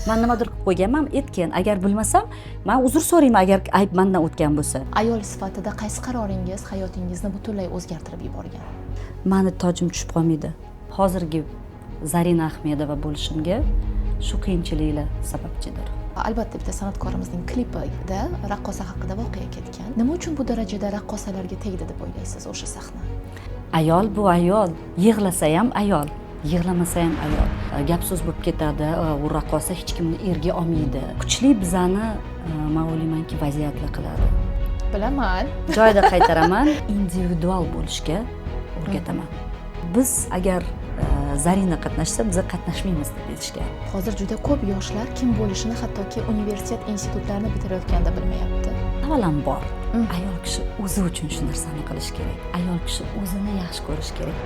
Man nimadir qilib qo'yganman, aytgin. Agar bilmasam, man uzr so'rayman, agar ayb mandan o'tgan bo'lsa. Ayol sifatida qaysi qaroringiz hayotingizni butunlay o'zgartirib yuborgan? Mani tojim tushib qolmaydi. Hozirgi Zarina Ahmedova bo'lishimga shu qiyinchiliklar sababchidir. Albatta, bitta san'atkorimizning klipida raqqosa haqida voqea ketgan. Nima uchun bu darajada raqqosalarga tegdi deb o'ylaysiz o'sha sahna? Ayol bu ayol, yig'lasa ham ayol, yig'lamasa ham ayol. Gap so'z bo'lib ketadi, u raqqosa hech kimni erga olmaydi. Kuchli bizani, man o'ylaymanki, vaziyatli qiladi. Bilaman. Joyida qaytaraman, individual bo'lishga o'rgataman. Biz agar Zarina qatnashsa, biz qatnashmaymiz deb aytishgan. Hozir juda ko'p yoshlar kim bo'lishini hattoki universitet, institutlarni bitirayotganda bilmayapti. Avvalambor, ayol kishi o'zi uchun shu narsani qilish kerak. Ayol kishi o'zini yaxshi ko'rishi kerak.